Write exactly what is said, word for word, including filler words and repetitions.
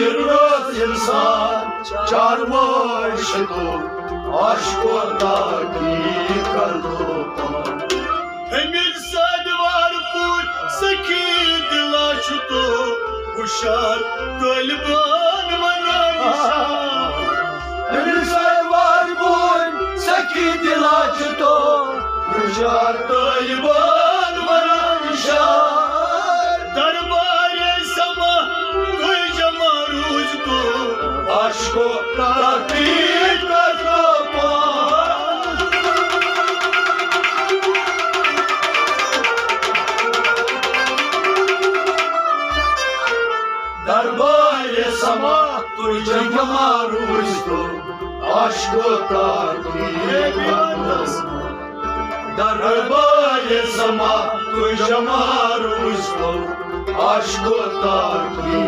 رٲژ اِنسان چاروٲے چھِ تو، عاشقو تاکید کر دو پان۔ أمِس سادوار پوٗرۍ سخی دِلا چھُ تو، ہُشار طٲلبان وَنان نِشان۔ أمِس سادوار پوٗرۍ سخی دِلا چھُ تو، ہُشار طٲلبان وَنان نِشان۔ دربارِ سما تُہۍ جمع روٗزۍ تو، عاشقو تاکید کر دو پان۔ دربارِ سما تُہۍ جمع روٗزۍ تو، عاشقو تاکید کر دو۔ دربارِ سما تُہۍ جمع روٗزۍ تو، عاشقو تاکید